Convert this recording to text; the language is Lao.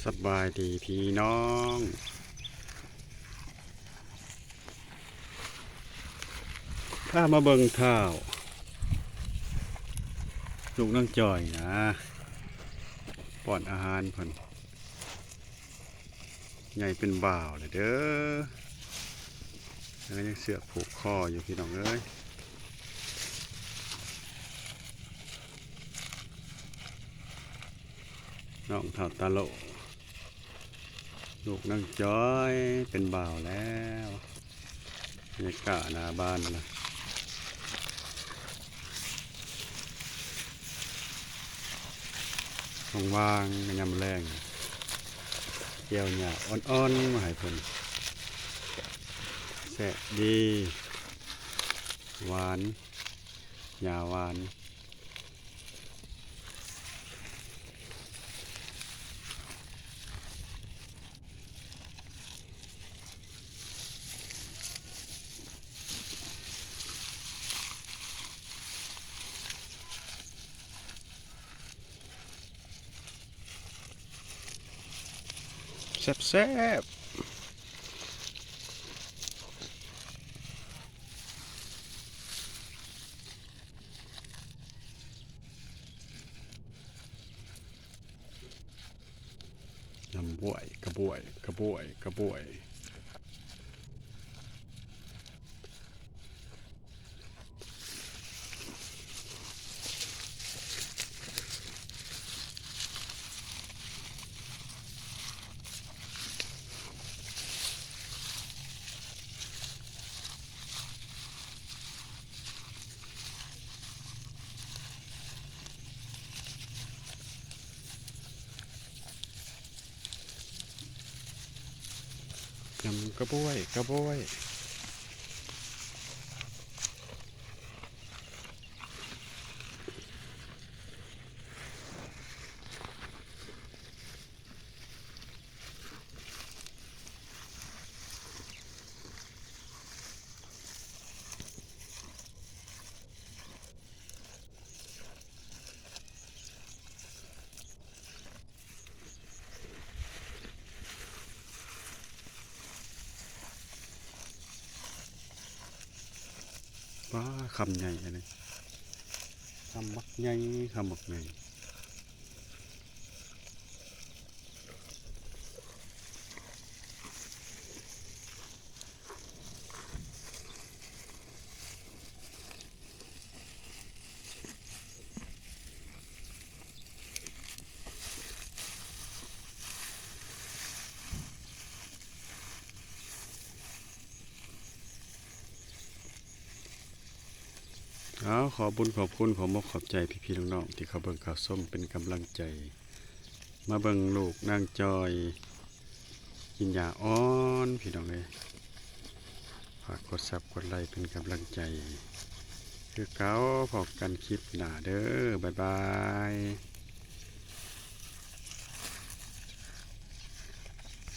ສະບາຍດີພີ່ນ້ອງ ພາມາເບິ່ງທ້າວ ລູກນາງຈອຍນະ ປ້ອນອາຫານເພິ່ນ ໃຫຍ່ເປັນບ່າວແລ້ວເດີ ແລ້ວກໍຍັງເຊືອກຜູກຄໍຢູ່ພີ່ນ້ອງເອີຍ. ນ້ອງທ້າວຕາໂຫຼ ລູກນາງຈອຍເປັນບ່າວແລ້ວ ບັນຍາກາດໜ້າບ້ານນະ ວ່າງໆ ຍາມແລງ ກ່ຽວຫຍ້າອ່ອນໆ ມາໃຫ້ເພິ່ນ ແຊບດີ ຫວານ ຫຍ້າຫວານ. ແຊບໆ. ຍຳບ້ວຍ ກະບ້ວຍ ກະບ້ວຍ ກະບ້ວຍ. ຍຳກະບວຍ ກະບວຍ. ວ້າ ຄຳໃຫຍ່ອັນນີ້ ຄຳບັກໃຫຍ່ ຄຳບັກໃຫຍ່. ເອົາ ຂອບບຸນຂອບຄຸນ ຂອບມົກຂອບໃຈພີ່ໆນ້ອງໆ ທີ່ເຂົ້າເບິ່ງເຂົ້າຊົມເປັນກຳລັງໃຈ ມາເບິ່ງລູກນາງຈອຍ ກິນຫຍ້າອ່ອນ ພີ່ນ້ອງເອີຍ. ຝາກກົດຊັບກົດໄລເປັນກຳລັງໃຈຄືເກົ່າ. ພໍ້ກັນຄລິບໜ້າເດີ. ບາຍບາຍ.